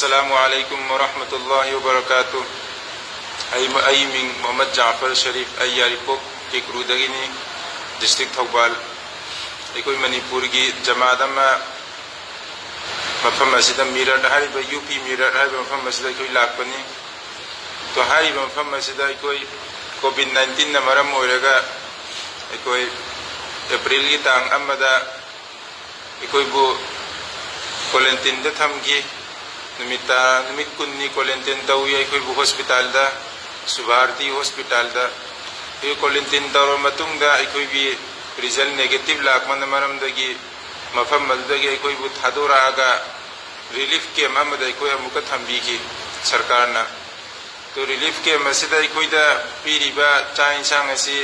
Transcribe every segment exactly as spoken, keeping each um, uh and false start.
ꯑꯁꯂꯥꯃꯨ ꯑꯂꯥꯏꯀꯨꯝ ꯋꯔꯍꯃꯇꯨꯜꯂꯥꯍꯤ ꯋꯕꯔꯀꯥꯇꯨ꯫ ꯑꯩ ꯑꯩ ꯃꯤꯡ ꯃꯨꯍꯝꯃꯗ ꯖꯥꯐꯔ ꯁꯔꯤꯐ꯫ ꯑꯩ ꯌꯥꯏꯔꯤꯄꯣꯛ ꯀꯦꯀ꯭ꯔꯨꯗꯒꯤꯅꯤ, ꯗꯤꯁꯇ꯭ꯔꯤꯛ ꯊꯧꯕꯥꯜ꯫ ꯑꯩꯈꯣꯏ ꯃꯅꯤꯄꯨꯔꯒꯤ ꯖꯃꯥꯠ ꯑꯃ ꯃꯐꯝ ꯑꯁꯤꯗ, ꯃꯤꯔꯠ ꯍꯥꯏꯔꯤꯕ, ꯌꯨ ꯄꯤ ꯃꯤꯔꯠ ꯍꯥꯏꯔꯤꯕ ꯃꯐꯝ ꯑꯁꯤꯗ ꯑꯩꯈꯣꯏ ꯂꯥꯛꯄꯅꯤ꯫ ꯇꯣ, ꯍꯥꯏꯔꯤꯕ ꯃꯐꯝ ꯑꯁꯤꯗ ꯑꯩꯈꯣꯏ ꯀꯣꯚꯤꯗ ꯅꯥꯏꯟꯇꯤꯟꯅ ꯃꯔꯝ ꯑꯣꯏꯔꯒ ꯑꯩꯈꯣꯏ ꯑꯦꯄ꯭ꯔꯤꯜꯒꯤ ꯇꯥꯡ ꯑꯃꯗ ꯑꯩꯈꯣꯏꯕꯨ ꯀ꯭ꯋꯥꯔꯦꯟꯇꯤꯟꯗ ꯊꯝꯈꯤ꯫ ꯅꯨꯃꯤꯠ ꯇꯔꯥ, ꯅꯨꯃꯤꯠ ꯀꯨꯟꯅꯤ ꯀ꯭ꯋꯥꯔꯦꯟꯇꯤꯟ ꯇꯧꯏ ꯑꯩꯈꯣꯏꯕꯨ ꯍꯣꯁꯄꯤꯇꯥꯜꯗ, ꯁꯨꯚꯥꯔꯇꯤ ꯍꯣꯁꯄꯤꯇꯥꯜꯗ꯫ ꯑꯩꯈꯣꯏ ꯀ꯭ꯋꯥꯔꯦꯟꯇꯤꯟ ꯇꯧꯔꯕ ꯃꯇꯨꯡꯗ ꯑꯩꯈꯣꯏꯒꯤ ꯔꯤꯖꯜ ꯅꯦꯒꯦꯇꯤꯚ ꯂꯥꯛꯄꯅ ꯃꯔꯝꯗꯒꯤ ꯃꯐꯝ ꯑꯗꯨꯗꯒꯤ ꯑꯩꯈꯣꯏꯕꯨ ꯊꯥꯗꯣꯔꯛꯑꯒ ꯔꯤꯂꯤꯐ ꯀꯦꯝꯞ ꯑꯃꯗ ꯑꯩꯈꯣꯏ ꯑꯃꯨꯛꯀ ꯊꯝꯕꯤꯈꯤ ꯁꯔꯀꯥꯔꯅ꯫ ꯇꯣ, ꯔꯤꯂꯤꯐ ꯀꯦꯝꯞ ꯑꯁꯤꯗ ꯑꯩꯈꯣꯏꯗ ꯄꯤꯔꯤꯕ ꯆꯥꯛ ꯌꯦꯟꯁꯥꯡ ꯑꯁꯤ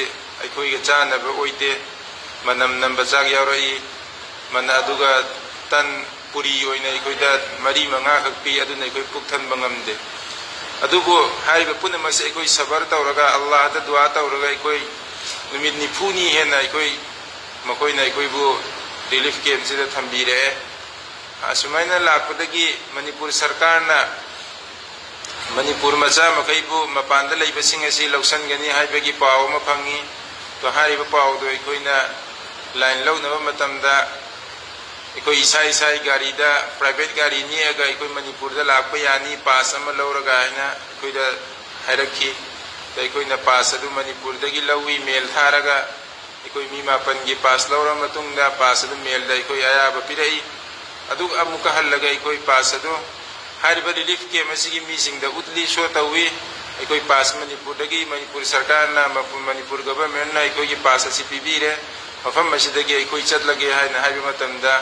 ꯑꯩꯈꯣꯏꯒ ꯆꯥꯅꯕ ꯑꯣꯏꯗꯦ꯫ ꯃꯅꯝ ꯅꯝꯕ ꯆꯥꯛ ꯌꯥꯎꯔꯛꯏ꯫ ꯃꯅ-, ꯑꯗꯨꯒ ꯇꯟ, ꯄꯨꯔꯤ ꯑꯣꯏꯅ ꯑꯩꯈꯣꯏꯗ ꯃꯔꯤ ꯃꯉꯥꯈꯛ ꯄꯤ, ꯑꯗꯨꯅ ꯑꯩꯈꯣꯏ ꯄꯨꯛ ꯊꯟꯕ ꯉꯝꯗꯦ꯫ ꯑꯗꯨꯕꯨ ꯍꯥꯏꯔꯤꯕ ꯄꯨꯝꯅꯃꯛꯁꯦ ꯑꯩꯈꯣꯏ ꯁꯕꯔ ꯇꯧꯔꯒ, ꯑꯜꯂꯥꯍꯗ ꯗꯨꯋꯥ ꯇꯧꯔꯒ ꯑꯩꯈꯣꯏ ꯅꯨꯃꯤꯠ ꯅꯤꯐꯨꯅꯤ ꯍꯦꯟꯅ ꯑꯩꯈꯣꯏ, ꯃꯈꯣꯏꯅ ꯑꯩꯈꯣꯏꯕꯨ ꯔꯤꯂꯤꯐ ꯀꯦꯝꯞꯁꯤꯗ ꯊꯝꯕꯤꯔꯛꯑꯦ꯫ ꯑꯁꯨꯃꯥꯏꯅ ꯂꯥꯛꯄꯗꯒꯤ ꯃꯅꯤꯄꯨꯔ ꯁꯔꯀꯥꯔꯅ ꯃꯅꯤꯄꯨꯔ ꯃꯆꯥ ꯃꯈꯩꯕꯨ ꯃꯄꯥꯟꯗ ꯂꯩꯕꯁꯤꯡ ꯑꯁꯤ ꯂꯧꯁꯤꯟꯒꯅꯤ ꯍꯥꯏꯕꯒꯤ ꯄꯥꯎ ꯑꯃ ꯐꯪꯉꯤ꯫ ꯇꯣ, ꯍꯥꯏꯔꯤꯕ ꯄꯥꯎꯗꯣ ꯑꯩꯈꯣꯏꯅ ꯂꯥꯏꯟ ꯂꯧꯅꯕ ꯃꯇꯝꯗ ꯑꯩꯈꯣꯏ ꯏꯁꯥ ꯏꯁꯥꯒꯤ ꯒꯥꯔꯤꯗ, ꯄ꯭ꯔꯥꯏꯚꯦꯠ ꯒꯥꯔꯤ ꯅꯦꯛꯑꯒ ꯑꯩꯈꯣꯏ ꯃꯅꯤꯄꯨꯔꯗ ꯂꯥꯛꯄ ꯌꯥꯅꯤ, ꯄꯥꯁ ꯑꯃ ꯂꯧꯔꯒ ꯍꯥꯏꯅ ꯑꯩꯈꯣꯏꯗ ꯍꯥꯏꯔꯛꯈꯤ꯫ ꯑꯗ ꯑꯩꯈꯣꯏꯅ ꯄꯥꯁ ꯑꯗꯨ ꯃꯅꯤꯄꯨꯔꯗꯒꯤ ꯂꯧꯏ, ꯃꯦꯜ ꯊꯥꯔꯒ꯫ ꯑꯩꯈꯣꯏ ꯃꯤ ꯃꯥꯄꯟꯒꯤ ꯄꯥꯁ ꯂꯧꯔ ꯃꯇꯨꯡꯗ, ꯄꯥꯁ ꯑꯗꯨ ꯃꯦꯜꯗ ꯑꯩꯈꯣꯏ ꯑꯌꯥꯕ ꯄꯤꯔꯛꯏ꯫ ꯑꯗꯨꯒ ꯑꯃꯨꯛꯀ ꯍꯜꯂꯒ ꯑꯩꯈꯣꯏ ꯄꯥꯁ ꯑꯗꯨ ꯍꯥꯏꯔꯤꯕ ꯔꯤꯂꯤꯐ ꯀꯦꯝꯞ ꯑꯁꯤꯒꯤ ꯃꯤꯁꯤꯡꯗ ꯎꯠꯂꯤ, ꯁꯣ ꯇꯧꯏ꯫ ꯑꯩꯈꯣꯏ ꯄꯥꯁ ꯃꯅꯤꯄꯨꯔꯗꯒꯤ, ꯃꯅꯤꯄꯨꯔ ꯁꯔꯀꯥꯔꯅ, ꯃꯄꯨ-, ꯃꯅꯤꯄꯨꯔ ꯒꯚꯔꯟꯃꯦꯟꯠꯅ ꯑꯩꯈꯣꯏꯒꯤ ꯄꯥꯁ ꯑꯁꯤ ꯄꯤꯕꯤꯔꯦ, ꯃꯐꯝ ꯑꯁꯤꯗꯒꯤ ꯑꯩꯈꯣꯏ ꯆꯠꯂꯒꯦ ꯍꯥꯏꯅ ꯍꯥꯏꯕ ꯃꯇꯝꯗ,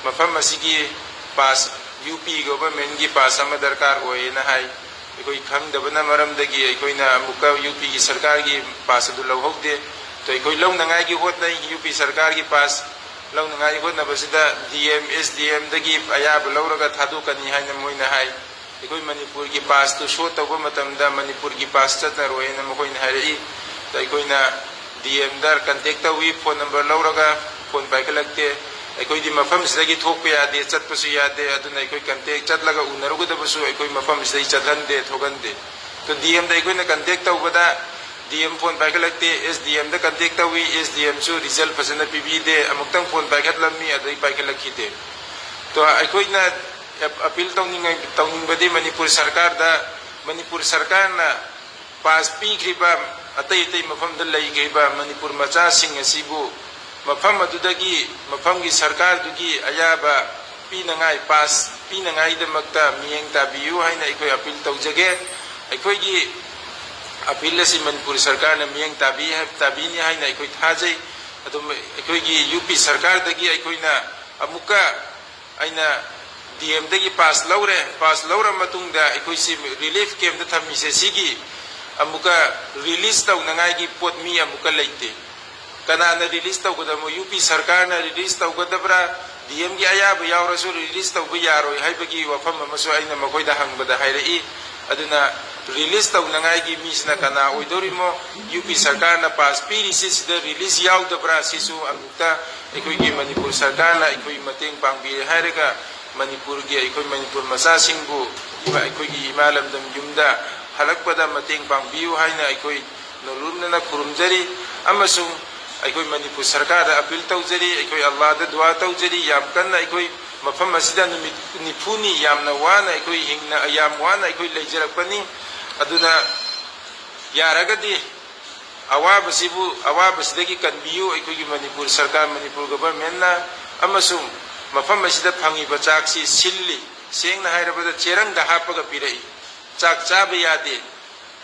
ꯃꯐꯝ ꯑꯁꯤꯒꯤ ꯄꯥꯁ, ꯌꯨ ꯄꯤ ꯒꯚꯔꯟꯃꯦꯟꯠꯀꯤ ꯄꯥꯁ ꯑꯃ ꯗꯔꯀꯥꯔ ꯑꯣꯏꯌꯦꯅ ꯍꯥꯏ꯫ ꯑꯩꯈꯣꯏ ꯈꯪꯗꯕꯅ ꯃꯔꯝꯗꯒꯤ ꯑꯩꯈꯣꯏꯅ ꯑꯃꯨꯛꯀ ꯌꯨ ꯄꯤꯒꯤ ꯁꯔꯀꯥꯔꯒꯤ ꯄꯥꯁ ꯑꯗꯨ ꯂꯧꯍꯧꯗꯦ꯫ ꯑꯗꯣ ꯑꯩꯈꯣꯏ ꯂꯧꯅꯉꯥꯏꯒꯤ ꯍꯣꯠꯅꯩ, ꯌꯨ ꯄꯤ ꯁꯔꯀꯥꯔꯒꯤ pass ꯂꯧꯅꯉꯥꯏ ꯍꯣꯠꯅꯕꯁꯤꯗ D M, S D ꯑꯦꯝꯗꯒꯤ ꯑꯌꯥꯕ ꯂꯧꯔꯒ ꯊꯥꯗꯣꯛꯀꯅꯤ ꯍꯥꯏꯅ ꯃꯣꯏꯅ ꯍꯥꯏ꯫ ꯑꯩꯈꯣꯏ ꯃꯅꯤꯄꯨꯔꯒꯤ ꯄꯥꯁꯇꯨ ꯁꯣ ꯇꯧꯕ ꯃꯇꯝꯗ ꯃꯅꯤꯄꯨꯔꯒꯤ ꯄꯥꯁ ꯆꯠꯅꯔꯣꯏꯅ ꯃꯈꯣꯏꯅ ꯍꯥꯏꯔꯛꯏ꯫ ꯑꯗ ꯑꯩꯈꯣꯏꯅ ꯗꯤ ꯑꯦꯝꯗ ꯀꯟꯇꯦꯛ ꯇꯧꯏ, ꯐꯣꯟ ꯅꯝꯕꯔ ꯂꯧꯔꯒ ꯐꯣꯟ ꯄꯥꯏꯈꯠꯂꯛꯇꯦ꯫ ꯑꯩꯈꯣꯏꯗꯤ ꯃꯐꯝꯁꯤꯗꯒꯤ ꯊꯣꯛꯄ ꯌꯥꯗꯦ, ꯆꯠꯄꯁꯨ ꯌꯥꯗꯦ꯫ ꯑꯗꯨꯅ ꯑꯩꯈꯣꯏ ꯀꯟꯇꯦꯛ ꯆꯠꯂꯒ ꯎꯅꯔꯨꯒꯗꯕꯁꯨ ꯑꯩꯈꯣꯏ ꯃꯐꯝꯁꯤꯗꯒꯤ ꯆꯠꯍꯟꯗꯦ, ꯊꯣꯛꯍꯟꯗꯦ꯫ ꯑꯗꯨ ꯗꯤ ꯑꯦꯝꯗ ꯑꯩꯈꯣꯏꯅ ꯀꯟꯇꯦꯛ ꯇꯧꯕꯗ D M phone ꯄꯥꯏꯈꯠꯂꯛꯇꯦ, S D ꯑꯦꯝꯗ ꯀꯟꯇꯦꯛ ꯇꯧꯏ, ꯑꯦꯁ ꯗꯤ ꯑꯦꯝꯁꯨ ꯔꯤꯖꯜ ꯐꯖꯅ ꯄꯤꯕꯤꯗꯦ꯫ ꯑꯃꯨꯛꯇꯪ ꯐꯣꯟ ꯄꯥꯏꯈꯠꯂꯝꯃꯤ, ꯑꯗꯩ ꯄꯥꯏꯈꯠꯂꯛꯈꯤꯗꯦ꯫ ꯑꯗꯣ ꯑꯩꯈꯣꯏꯅ ꯑꯦꯞ-, ꯑꯄꯤꯜ ꯇꯧꯅꯤꯡꯉꯥꯏ-, ꯇꯧꯅꯤꯡꯕꯗꯤ ꯃꯅꯤꯄꯨꯔ ꯁꯔꯀꯥꯔꯗ, ꯃꯅꯤꯄꯨꯔ ꯁꯔꯀꯥꯔꯅ ꯄꯥꯁ ꯄꯤꯈ꯭ꯔꯤꯕ ꯑꯇꯩ ꯑꯇꯩ ꯃꯐꯝꯗ ꯂꯩꯈ꯭ꯔꯤꯕ ꯃꯅꯤꯄꯨꯔ ꯃꯆꯥꯁꯤꯡ ꯑꯁꯤꯕꯨ ꯃꯐꯝ ꯑꯗꯨꯗꯒꯤ ꯃꯐꯝꯒꯤ ꯁꯔꯀꯥꯔꯗꯨꯒꯤ ꯑꯌꯥꯕ ꯄꯤꯅꯉꯥꯏ, ꯄꯥꯁ ꯄꯤꯅꯉꯥꯏꯗꯃꯛꯇ ꯃꯤꯠꯌꯦꯡ ꯇꯥꯕꯤꯌꯨ ꯍꯥꯏꯅ ꯑꯩꯈꯣꯏ ꯑꯄꯤꯜ ꯇꯧꯖꯒꯦ꯫ ꯑꯩꯈꯣꯏꯒꯤ ꯑꯄꯤꯜ ꯑꯁꯤ ꯃꯅꯤꯄꯨꯔ ꯁꯔꯀꯥꯔꯅ ꯃꯤꯠꯌꯦꯡ ꯇꯥꯕꯤ-, ꯇꯥꯕꯤꯅꯤ ꯍꯥꯏꯅ ꯑꯩꯈꯣꯏ ꯊꯥꯖꯩ꯫ ꯑꯗꯨꯝ ꯑꯩꯈꯣꯏꯒꯤ ꯌꯨ ꯄꯤ ꯁꯔꯀꯥꯔꯗꯒꯤ ꯑꯩꯈꯣꯏꯅ ꯑꯃꯨꯛꯀ ꯑꯩꯅ ꯗꯤ ꯑꯦꯝꯗꯒꯤ ꯄꯥꯁ ꯂꯧꯔꯦ꯫ ꯄꯥꯁ ꯂꯧꯔ ꯃꯇꯨꯡꯗ ꯑꯩꯈꯣꯏꯁꯤ ꯔꯤꯂꯤꯐ ꯀꯦꯝꯗ ꯊꯝꯃꯤꯁꯦ, ꯁꯤꯒꯤ ꯑꯃꯨꯛꯀ ꯔꯤꯂꯤꯁ ꯇꯧꯅꯉꯥꯏꯒꯤ ꯄꯣꯠ ꯃꯤ ꯑꯃꯨꯛꯀ ꯂꯩꯇꯦ꯫ ꯀꯅꯥꯅ ꯔꯤꯂꯤꯁ ꯇꯧꯒꯗꯕꯅꯣ? ꯌꯨ ꯄꯤ ꯁꯔꯀꯥꯔꯅ ꯔꯤꯂꯤꯁ ꯇꯧꯒꯗꯕ꯭ꯔꯥ? ꯗꯤ ꯑꯦꯝꯒꯤ ꯑꯌꯥꯕ ꯌꯥꯎꯔꯁꯨ ꯔꯤꯂꯤꯁ ꯇꯧꯕ ꯌꯥꯔꯣꯏ ꯍꯥꯏꯕꯒꯤ ꯋꯥꯐꯝ ꯑꯃꯁꯨ ꯑꯩꯅ ꯃꯈꯣꯏꯗ ꯍꯪꯕꯗ ꯍꯥꯏꯔꯛꯏ꯫ ꯑꯗꯨꯅ ꯔꯤꯂꯤꯁ ꯇꯧꯅꯉꯥꯏꯒꯤ ꯃꯤꯁꯤꯅ ꯀꯅꯥ ꯑꯣꯏꯗꯧꯔꯤꯃꯣ? ꯌꯨ ꯄꯤ ꯁꯔꯀꯥꯔꯅ ꯄꯥꯁ ꯄꯤꯔꯤꯁꯤ, ꯁꯤꯗ ꯔꯤꯂꯤꯁ ꯌꯥꯎꯗꯕ꯭ꯔꯥ? ꯁꯤꯁꯨ ꯑꯃꯨꯛꯇ ꯑꯩꯈꯣꯏꯒꯤ ꯃꯅꯤꯄꯨꯔ ꯁꯔꯀꯥꯔꯅ ꯑꯩꯈꯣꯏ ꯃꯇꯦꯡ ꯄꯥꯡꯕꯤꯔꯦ ꯍꯥꯏꯔꯒ ꯃꯅꯤꯄꯨꯔꯒꯤ, ꯑꯩꯈꯣꯏ ꯃꯅꯤꯄꯨꯔ ꯃꯆꯥꯁꯤꯡꯕꯨ ꯏꯃꯥ, ꯑꯩꯈꯣꯏꯒꯤ ꯏꯃꯥ ꯂꯝꯗꯝ ꯌꯨꯝꯗ ꯍꯜꯂꯛꯄꯗ ꯃꯇꯦꯡ ꯄꯥꯡꯕꯤꯌꯨ ꯍꯥꯏꯅ ꯑꯩꯈꯣꯏ ꯅꯣꯂꯨꯛꯅꯅ ꯈꯨꯔꯨꯝꯖꯔꯤ꯫ ꯑꯃꯁꯨꯡ ꯑꯩꯈꯣꯏ ꯃꯅꯤꯄꯨꯔ ꯁꯔꯀꯥꯔꯗ ꯑꯄꯤꯜ ꯇꯧꯖꯔꯤ, ꯑꯩꯈꯣꯏ ꯑꯜꯂꯥꯗ ꯗꯨꯋꯥ ꯇꯧꯖꯔꯤ꯫ ꯌꯥꯝ ꯀꯟꯅ ꯑꯩꯈꯣꯏ ꯃꯐꯝ ꯑꯁꯤꯗ ꯅꯨꯃꯤꯠ ꯅꯤꯐꯨꯅꯤ ꯌꯥꯝꯅ ꯋꯥꯅ ꯑꯩꯈꯣꯏ ꯍꯤꯡꯅ, ꯌꯥꯝ ꯋꯥꯅ ꯑꯩꯈꯣꯏ ꯂꯩꯖꯔꯛꯄꯅꯤ꯫ ꯑꯗꯨꯅ ꯌꯥꯔꯒꯗꯤ ꯑꯋꯥꯕꯁꯤꯕꯨ, ꯑꯋꯥꯕꯁꯤꯗꯒꯤ ꯀꯟꯕꯤꯌꯨ ꯑꯩꯈꯣꯏꯒꯤ ꯃꯅꯤꯄꯨꯔ ꯁꯔꯀꯥꯔ, ꯃꯅꯤꯄꯨꯔ ꯒꯚꯔꯟꯃꯦꯟꯅ꯫ ꯑꯃꯁꯨꯡ ꯃꯐꯝ ꯑꯁꯤꯗ ꯐꯪꯉꯤꯕ ꯆꯥꯛꯁꯤ ꯁꯤꯜꯂꯤ, ꯁꯦꯡꯅ ꯍꯥꯏꯔꯕꯗ ꯆꯦꯔꯪꯗ ꯍꯥꯞꯄꯒ ꯄꯤꯔꯛꯏ꯫ ꯆꯥꯛ ꯆꯥꯕ ꯌꯥꯗꯦ꯫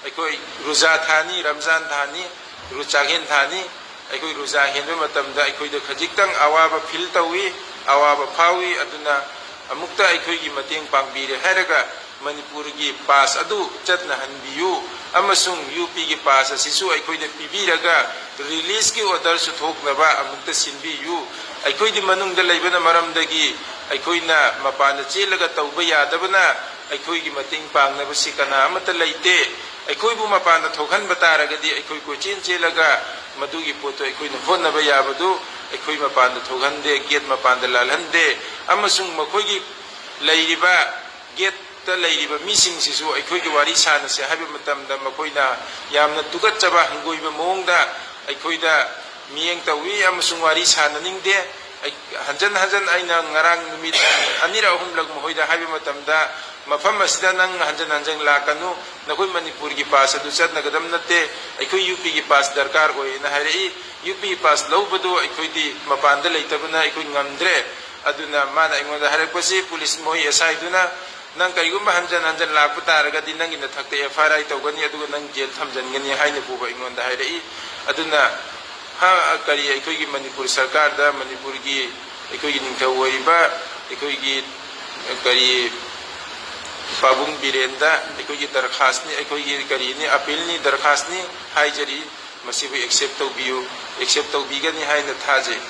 ꯑꯩꯈꯣꯏ ꯔꯨꯖꯥ ꯊꯥꯅꯤ, ꯔꯝꯖꯥꯟ ꯊꯥꯅꯤ, ꯔꯨ-, ꯆꯥꯛꯍꯦꯟ ꯊꯥꯅꯤ꯫ ꯑꯩꯈꯣꯏ ꯔꯨꯖꯥ ꯍꯦꯟꯕ ꯃꯇꯝꯗ ꯑꯩꯈꯣꯏꯗ ꯈꯖꯤꯛꯇꯪ ꯑꯋꯥꯕ ꯐꯤꯜ ꯇꯧꯏ, ꯑꯋꯥꯕ ꯐꯥꯎꯏ꯫ ꯑꯗꯨꯅ ꯑꯃꯨꯛꯇ ꯑꯩꯈꯣꯏꯒꯤ ꯃꯇꯦꯡ ꯄꯥꯡꯕꯤꯔꯦ ꯍꯥꯏꯔꯒ ꯃꯅꯤꯄꯨꯔꯒꯤ ꯄꯥꯁ ꯑꯗꯨ ꯆꯠꯅꯍꯟꯕꯤꯌꯨ꯫ ꯑꯃꯁꯨꯡ ꯌꯨ ꯄꯤꯒꯤ ꯄꯥꯁ ꯑꯁꯤꯁꯨ ꯑꯩꯈꯣꯏꯗ ꯄꯤꯕꯤꯔꯒ ꯔꯤꯂꯤꯁꯀꯤ ꯑꯣꯔꯗꯔꯁꯨ ꯊꯣꯛꯅꯕ ꯑꯃꯨꯛꯇ ꯁꯤꯟꯕꯤꯌꯨ꯫ ꯑꯩꯈꯣꯏꯗꯤ ꯃꯅꯨꯡꯗ ꯂꯩꯕꯅ ꯃꯔꯝꯗꯒꯤ ꯑꯩꯈꯣꯏꯅ ꯃꯄꯥꯟꯗ ꯆꯦꯜꯂꯒ ꯇꯧꯕ ꯌꯥꯗꯕꯅ ꯑꯩꯈꯣꯏꯒꯤ ꯃꯇꯦꯡ ꯄꯥꯡꯅꯕꯁꯤ ꯀꯅꯥ ꯑꯃꯠꯇ ꯂꯩꯇꯦ꯫ ꯑꯩꯈꯣꯏꯕꯨ ꯃꯄꯥꯟꯗ ꯊꯣꯛꯍꯟꯕ ꯇꯥꯔꯒꯗꯤ ꯑꯩꯈꯣꯏ ꯀꯣꯏꯆꯦꯟ ꯆꯦꯜꯂꯒ ꯃꯗꯨꯒꯤ ꯄꯣꯠꯇꯣ ꯑꯩꯈꯣꯏꯅ ꯍꯣꯠꯅꯕ ꯌꯥꯕꯗꯨ ꯑꯩꯈꯣꯏ ꯃꯄꯥꯟꯗ ꯊꯣꯛꯍꯟꯗꯦ, ꯒꯦꯠ ꯃꯄꯥꯟꯗ ꯂꯥꯜꯍꯟꯗꯦ, ꯑꯃꯁꯨꯡ ꯃꯈꯣꯏꯒꯤ ꯂꯩꯔꯤꯕ ꯒꯦꯠꯇ ꯂꯩꯔꯤꯕ ꯃꯤꯁꯤꯡꯁꯤꯁꯨ ꯑꯩꯈꯣꯏꯒꯤ ꯋꯥꯔꯤ ꯁꯥꯟꯅꯁꯦ ꯍꯥꯏꯕ ꯃꯇꯝꯗ ꯃꯈꯣꯏꯅ ꯌꯥꯝꯅ ꯇꯨꯀꯠꯆꯕ ꯍꯪꯒꯣꯏꯕ ꯃꯑꯣꯡꯗ ꯑꯩꯈꯣꯏꯗ ꯃꯤꯠꯌꯦꯡ ꯇꯧꯏ ꯑꯃꯁꯨꯡ ꯋꯥꯔꯤ ꯁꯥꯟꯅꯅꯤꯡꯗꯦ꯫ ꯑꯩ ꯍꯟꯖꯟ ꯍꯟꯖꯟ ꯑꯩꯅ ꯉꯔꯥꯡ ꯅꯨꯃꯤꯠ ꯑꯅꯤꯔꯛ ꯑꯍꯨꯝꯂꯛ ꯃꯈꯣꯏꯗ ꯍꯥꯏꯕ ꯃꯇꯝꯗ, "ꯃꯐꯝ ꯑꯁꯤꯗ ꯅꯪ ꯍꯟꯖꯟ ꯍꯟꯖꯟ ꯂꯥꯛꯀꯅꯨ, ꯅꯈꯣꯏ ꯃꯅꯤꯄꯨꯔꯒꯤ ꯄꯥꯁ ꯑꯗꯨ ꯆꯠꯅꯒꯗꯕ ꯅꯠꯇꯦ, ꯑꯩꯈꯣꯏ ꯌꯨ ꯄꯤꯒꯤ ꯄꯥꯁ ꯗꯔꯀꯥꯔ ꯑꯣꯏ" ꯍꯥꯏꯅ ꯍꯥꯏꯔꯛꯏ꯫ ꯌꯨ ꯄꯤꯒꯤ ꯄꯥꯁ ꯂꯧꯕꯗꯨ ꯑꯩꯈꯣꯏꯗꯤ ꯃꯄꯥꯟꯗ ꯂꯩꯇꯕꯅ ꯑꯩꯈꯣꯏ ꯉꯝꯗ꯭ꯔꯦ꯫ ꯑꯗꯨꯅ ꯃꯥꯅ ꯑꯩꯉꯣꯟꯗ ꯍꯥꯏꯔꯛꯄꯁꯤ, ꯄꯨꯂꯤꯁ ꯃꯣꯏ ꯑꯦꯁ ꯑꯥꯏꯗꯨꯅ, "ꯅꯪ ꯀꯔꯤꯒꯨꯝꯕ ꯍꯟꯖꯟ ꯍꯟꯖꯟ ꯂꯥꯛꯄ ꯇꯥꯔꯒꯗꯤ ꯅꯪꯒꯤ ꯅꯊꯛꯇ ꯑꯦꯐ ꯑꯥꯏ ꯑꯥꯔ ꯇꯧꯒꯅꯤ, ꯑꯗꯨꯒ ꯅꯪ ꯖꯦꯜ ꯊꯝꯖꯟꯒꯅꯤ" ꯍꯥꯏꯅ ꯐꯥꯎꯕ ꯑꯩꯉꯣꯟꯗ ꯍꯥꯏꯔꯛꯏ꯫ ꯑꯗꯨꯅ ꯍꯥ, ꯀꯔꯤ, ꯑꯩꯈꯣꯏꯒꯤ ꯃꯅꯤꯄꯨꯔ ꯁꯔꯀꯥꯔꯗ, ꯃꯅꯤꯄꯨꯔꯒꯤ ꯑꯩꯈꯣꯏꯒꯤ ꯅꯤꯡꯊꯧ ꯑꯣꯏꯔꯤꯕ ꯑꯩꯈꯣꯏꯒꯤ, ꯀꯔꯤ, ꯄꯥꯕꯨꯡ ꯕꯤꯔꯦꯟꯗ ꯑꯩꯈꯣꯏꯒꯤ ꯗꯔꯈꯥꯁꯅꯤ, ꯑꯩꯈꯣꯏꯒꯤ ꯀꯔꯤꯅꯤ, ꯑꯄꯤꯜꯅꯤ, ꯗꯔꯈꯥꯁꯅꯤ ꯍꯥꯏꯖꯔꯤ꯫ ꯃꯁꯤꯕꯨ ꯑꯦꯛꯁꯦꯞ ꯇꯧꯕꯤꯌꯨ, ꯑꯦꯛꯁꯦꯞ ꯇꯧꯕꯤꯒꯅꯤ ꯍꯥꯏꯅ ꯊꯥꯖꯩ꯫